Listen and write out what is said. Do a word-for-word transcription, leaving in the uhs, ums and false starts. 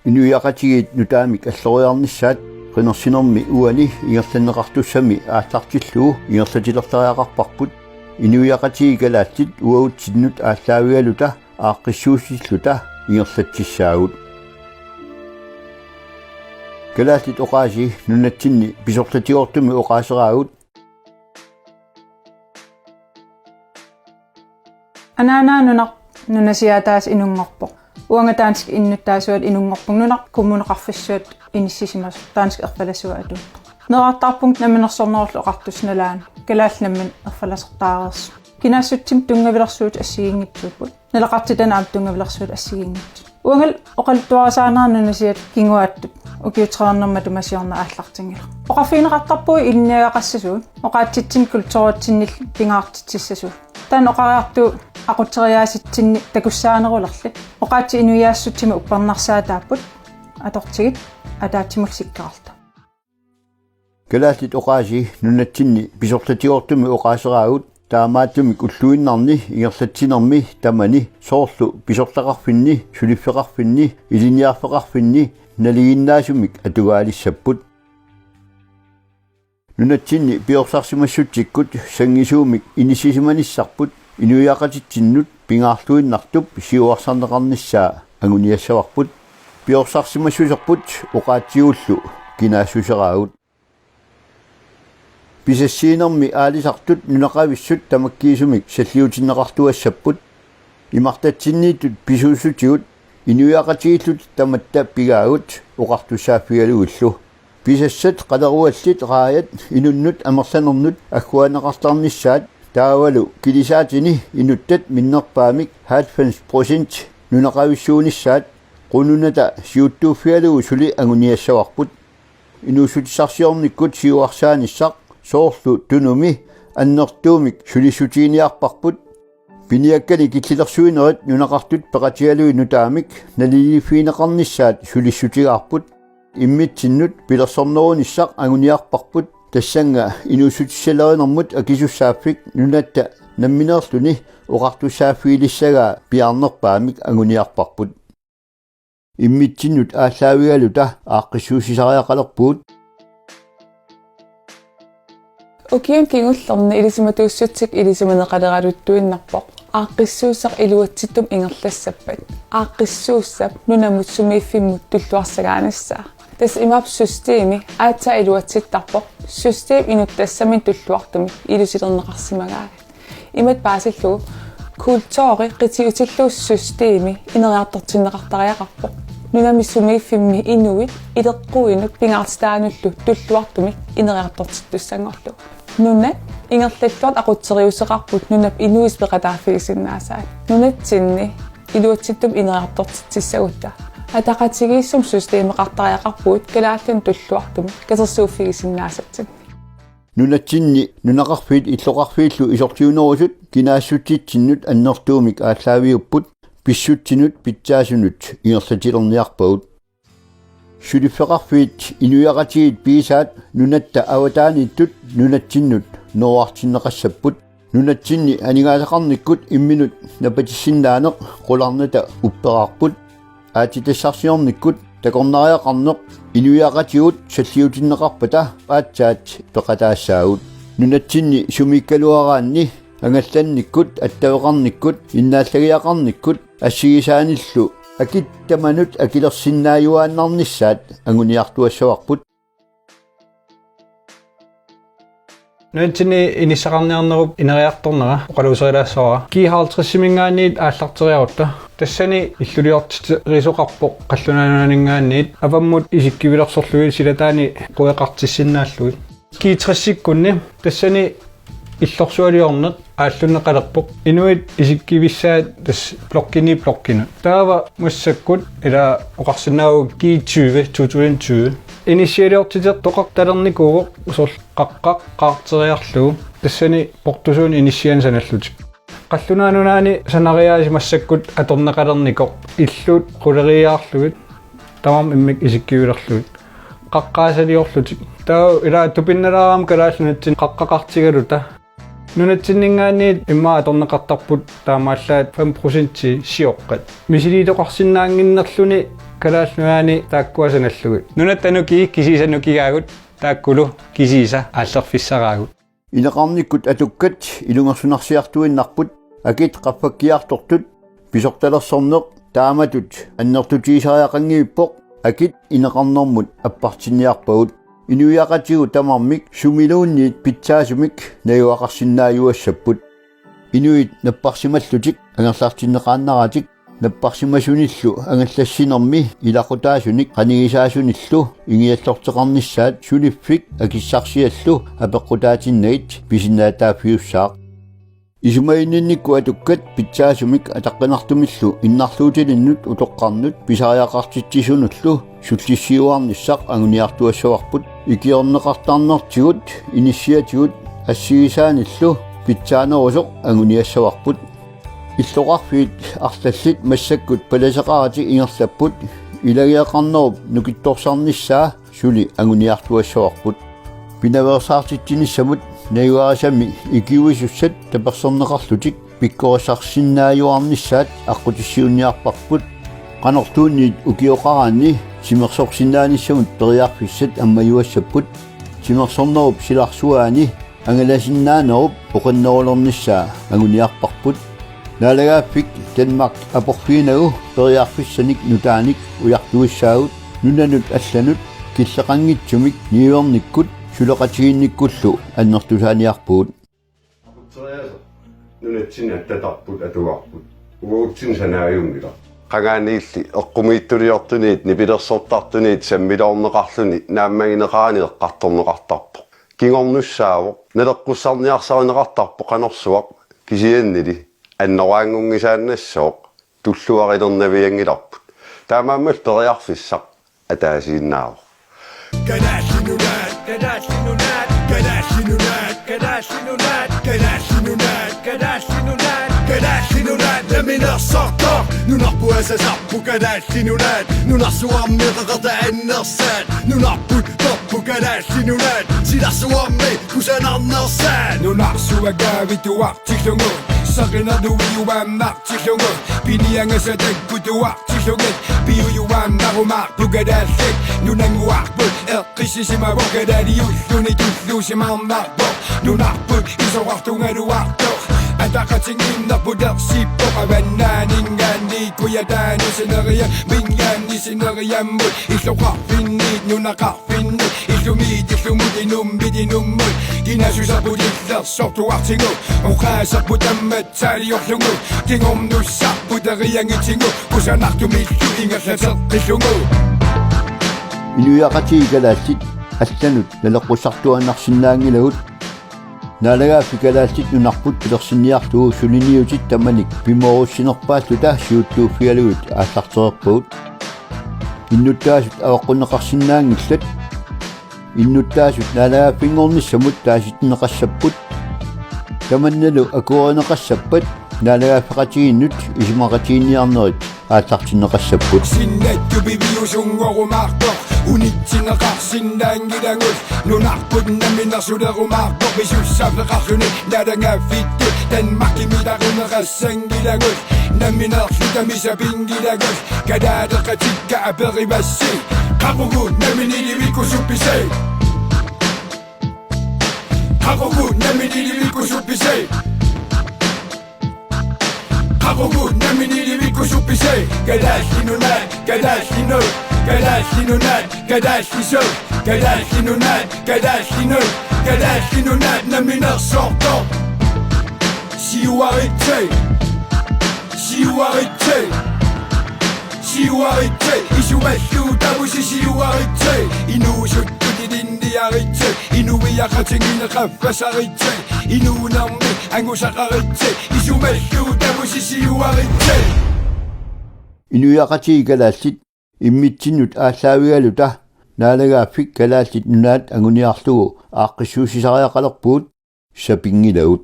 Inuiaqatigiit nutaamik alloriarnissaat qinersinermi uani ingerlanneqartussami aallartillugu ingerlatilertariaqarparput. Inuiaqatigiit kalaallit uagutsinnut aallaavigaluta aaqqissuussilluta ingerlatsissaagut. Kalaallit oqaasii nunatsinni pisortatigoortumik oqaaseraagut. Anaanaa nunarput nunasiaataasa inunngorpoq. Uanga danskit innuttaasuata inunngorpunga nunarput kommuneqarfissuata inissisimasoq danskit erfalasuat atuuttoq. Meerartaarpunga Namminersornerullutik Oqartussat nalaani kalaallit namminneq erfalasortaareersut. Kinaassutsimut tunngavilersuutit assigiinngitsuupput. Naleqartitanut aamma tunngavilersuutit assigiinngitsut. Uangalu oqaluttuarisaanera nunasiaata kinguaattut ukiut tredive matuma siorna aallartinngilaq. Oqarfigineqartarpugut ilinniagaqassasugut, oqaatsitsinnit kulturitsinnillu pingaartitsissasugut. Taanna oqariartuut aqutseriaatsitsinni takussaanerulerli. Oqaatsit inuiaassutsimut uppernarsaataapput, atortigit ataatsimullu sikkerarluta. Kalaallit oqaasii nunatsinni pisortatigoortumik oqaaseraagut, taamaattumik ulluinnarni ingerlatsinermi tamani soorlu pisortaqarfinni, suliffeqarfinni, ilinniarfeqarfinni nalinginnaasumik atugaalissapput. Nunatsinni piorsarsimassutsikkut sanngisuumik inissisimanissarput inuiaqatitsinnut pingaarluinnartup siuarsarneqarnissaa anguniassavarput. Piorsarsimassuserput oqaatsigullu kinaassuseraagut. Pisassiinermi aalisartut nunaqavissut tamakkiisumik salliutinneqartuassapput. Imartatsinniittut pisuussutigut inuiaqatigiilluta tamatta pigaagut oqartussaaffigalugillu. Pisassat qaleruallit raajat inunnut amerlanernut agguaanneqartarnissaat taavalu kilisaatini inuttat minnerpaamik halvfems procent nunaqavissuunissaat qununata siuttuuffigalugu suli anguniassavarput. Inuussutissarsiornikkut siuarsaanissaq soorlu Tunumi annertuumik sulissutiginiarparput. Piniakkani killilersuinerit nunaqartut peqatigalugit nutaamik naliliiffigineqarnissaat sulissutigaarput. Immitsinnut pilersornerunissaq anguniarparput, tassannga inuussutissalerinermut akisussaaffik nunatta nammineerluni oqartussaaffigilissagaa piaarnerpaamik anguniarparput. Immitsinnut aallaavigaluta aaqqissuussisariaqalerpugut. Ukiuni kingullerni ilisimatuussutsikkut ilisimaneqaleraluttuinnarpoq aaqqissuussaq iluatsittumut ingerlassappat. Aaqqissuussap nunamut sumiiffimmut tulluarsagaanissaa. Tassa imaappoq systemi aatsaat iluatsittarpoq. Systemi inuttassaminut tulluartumik ilusilerneqarsimagaangat. Imatut paasillugu kulturi qitiutillugu systemi ineriartortinneqartariaqarpoq. Nunami sumiiffimmi inuit ileqquinut pingaartitaanullu tulluartumik ineriartortittussanngorlugu. Nunat ingerlalluartut aqutseriuseqarput nunap inuisa peqataaffigisinnaasaat. Nunatsinni iluatsittumik ineriartortitsissagutta ataqatigiissumik systemeqartariaqarpugut kalaallinut tulluartumik katersuuffigisinnaasatsinnik. Nunatsinni nunaqarfiit illoqarfiillu isorliunerusut kinaassutsitsinnut annertuumik aallaaviupput, pissutsinut pitsaasunut ingerlatilerniarpagut. Suliffeqarfiit inuiaqatigiit pigisaat nunatta avataaniittut nunatsinnut nooraartinneqassapput. Nunatsinni aningaasaqarnikkut imminut napatissinnaaneq qularnata upperaarput. Aatsitassarsiornikkut takornariaqarneq inuiaqatigiit salliutinneqarpata aatsaat peqataassaagut. Nunatsinni sumiikkaluaraanni angallannikkut, attaveqarnikkut, innaallagiaqarnikkut assigisaanillu akit tamanut akilersinnaajuaannarnissaat anguniartuassavarput. Nunatsinni inissaqarniarnerup ineriartornera oqaluuserilaassavara. G halvtredsiminngaanniit aallarteriarutta. Tassani illuliortiterisoqarpoq qallunaat nunaanninngaanniit avammut isikkivilersorlugit silataani queqartissinnaallugit. G tresikkunni tassani illorsualiorneq aallunneqalerpoq. Inuit isikkivissaat tassa blokkini blokkinut. Taava massakkut ila oqarsinnaavugut G tyve, to tusind tyve. Inissialiortitertoqartalernikuuvoq usorl qaqqaq qaarteriarlugu. Tassani portusuunik inissianik sanallutik. Qallunaat nunaanni sanariaasiit massakkut atorneqalernikoq illut quleriiaarlugit. Tamarmik immikkut isikkivilerlugit. Qaqqaasaliorlutik. Taava ila tupinnalaarami Kalaallit Nunatsinni qaqqaqartigaluta. Nunatsinninngaanniit immaqa atorneqartarput taamaallaat fem procenti sioqqat. Misiliisoqarsinnaannginnerluni Kalaallit Nunaanni taakkua sanallugit. Nunatta nukii kisiisa nukigaagut, taakkulu kisiisa aallerfissaraagut. Ineqarnikkut atukkat ilungersunarsiartuinnarput, akit qaffakkiartortut, pisortalersorneq taamatut annertutigisariaqanngivippoq, akit ineqarnermut appartinniarpagut. Inuiaqatigut tamarmik sumiluunniit pitsaasumik najugaqarsinnaajuassapput. Inuit napparsimallutik angerlartinneqaannaratik napparsimasunillu angallassinermi ilaqutaasunik qanigisaasunillu ingiallorteqarnissaat suliffik akissarsiallu apeqqutaatinnagit pisinnaatitaaffiussaaq. Isumaginninnikkut atukkat pitsaasumik ataqqinartumillu innarluutilinnut utoqqarnut pisariaqartitsisunullu sullissiuarnissaq anguniartuassavarput. Ikiorneqartarnertigut inissiatigut assigisaanillu pitsaanerusoq anguniassavarput. Illoqarfiit arlallit massakkut palaseqaratik ingerlapput, ilageeqarnerup nukittorsarnissaa suli anguniartuassavarput. Pinaveersaartitsinissamut najugarisami ikiuisussat taperserneqarlutik pikkorissarsinnaajuarnissaat aqqutissiuunniarparput. Qanortuunniit ukioqaraanni timersorsinnaanissamut periarfissat ammajuassapput. Timersornerup silarsuaani angalasinnaanerup oqinnerulernissaa anguniarparput. Naalagaaffik Danmark aporfiginagu periarfissanik nutaanik ujartuissaagut, nunanut allanut killeqanngitsumik niuernikkut suleqatigiinnikkullu annertusaaniarpugut. Nunatsinni attatarput atugarput. Uatsinnut sanaajunngilara. Qangaaniilli eqqumiitsuliortuniit nipilersortartuniit sammiloorneqarluni naammagineqarani eqqartorneqartarpoq. Kingornussaavoq, naleqqussarniarsarineqartarpoq qanorsuaq, kisiannili annoraanngunngisaannassooq, tulluarilernavianngilarput. Taamaammat periarfissaq ataasiinnaavoq. Kalaallit Nunaat, Kalaallit Nunaat, Kalaallit Nunaat, Kalaallit Nunaat, Kalaallit Nunaat, Kalaallit Nunaat, Kalaallit Nunaat, namminersortoq, nunarput asasarput Kalaallit Nunaat, nunarsuarmi qeqertat annersaat, nunarput torput Kalaallit Nunaat, silarsuarmi kusanarnersaat. Nunarsuaq kaavittuartillugu, seqinerluiuaannartillugu, piniagassat takkuttuartillugit, piujuaannarumaarput Kalaallit Nunannguarput, eqqissisimavoq kalaaliulluni tulluusimaarnarpoq, nunarput isorartugaluartoq, ataqatigiinnerput ersippoq, avannaaninngaanniit kujataani sineriamminngaanniit sineriammut, illoqarfinniit nunaqarfinniit, illumiit illumut inummit inummut, kinaassuserput illersortuartigu, oqaaserput tammatsaaliorlugu, kingornussarput eriagitsigu, kusanartumillu ingerlateqqillugu. Inuiaqatigiit kalaallit allanut naleqqussartuaannarsinnaanngilagut. Naalagaaffik Kalaallit Nunarput pilersinniarlugu suliniutit tamanit pimoorussinerpaalluta siuttuuffigalugit aallartereerpagut. Innuttaasut avaqqunneqarsinnaanngillat. Innuttaasut naalagaaffinngornissamut taasitinneqassapput. Tamannalu akuerineqassappat naalagaaffeqatigiinnut isumaqatigiinniarnerit aallartinneqassapput. Sinnattupiviusunngorumaartoq, unitsinneqarsinnaanngilagut, nunarput namminersulerumaartoq, pisussaaffeqarluni naalagaaffittut, Danmarkimi taquneqassanngilagut, nammineerluta misapinngilagut, kalaaleqatikka aperivassi, qaqugu namminiilivikkusuppisi? Qaqugu namminiilivikkusuppisi? Qaqugu namminiilivikkusuppisi? Kalaallit Nunaat, Kalaallit Nunaat, Kalaallit Nunaat, Kalaallit Nunaat, Kalaallit Nunaat, Kalaallit Nunaat, Kalaallit Nunaat, namminersortoq. Siuaritsi, siuaritsi, siuaritsi, isumalluutavusi siuaritsi, inuusuttut ilinniaritsi, inuiaqatigiinneq qaffasaritsi, inuunermi angusaqaritsi, isumalluutavusi siuaritsi. Inuiaqatigiit kalaallit immitsinnut aallaavigaluta naalagaaffik Kalaallit Nunaat anguniarlugu aaqqissuussisariaqalerpugut, sapinngilagut.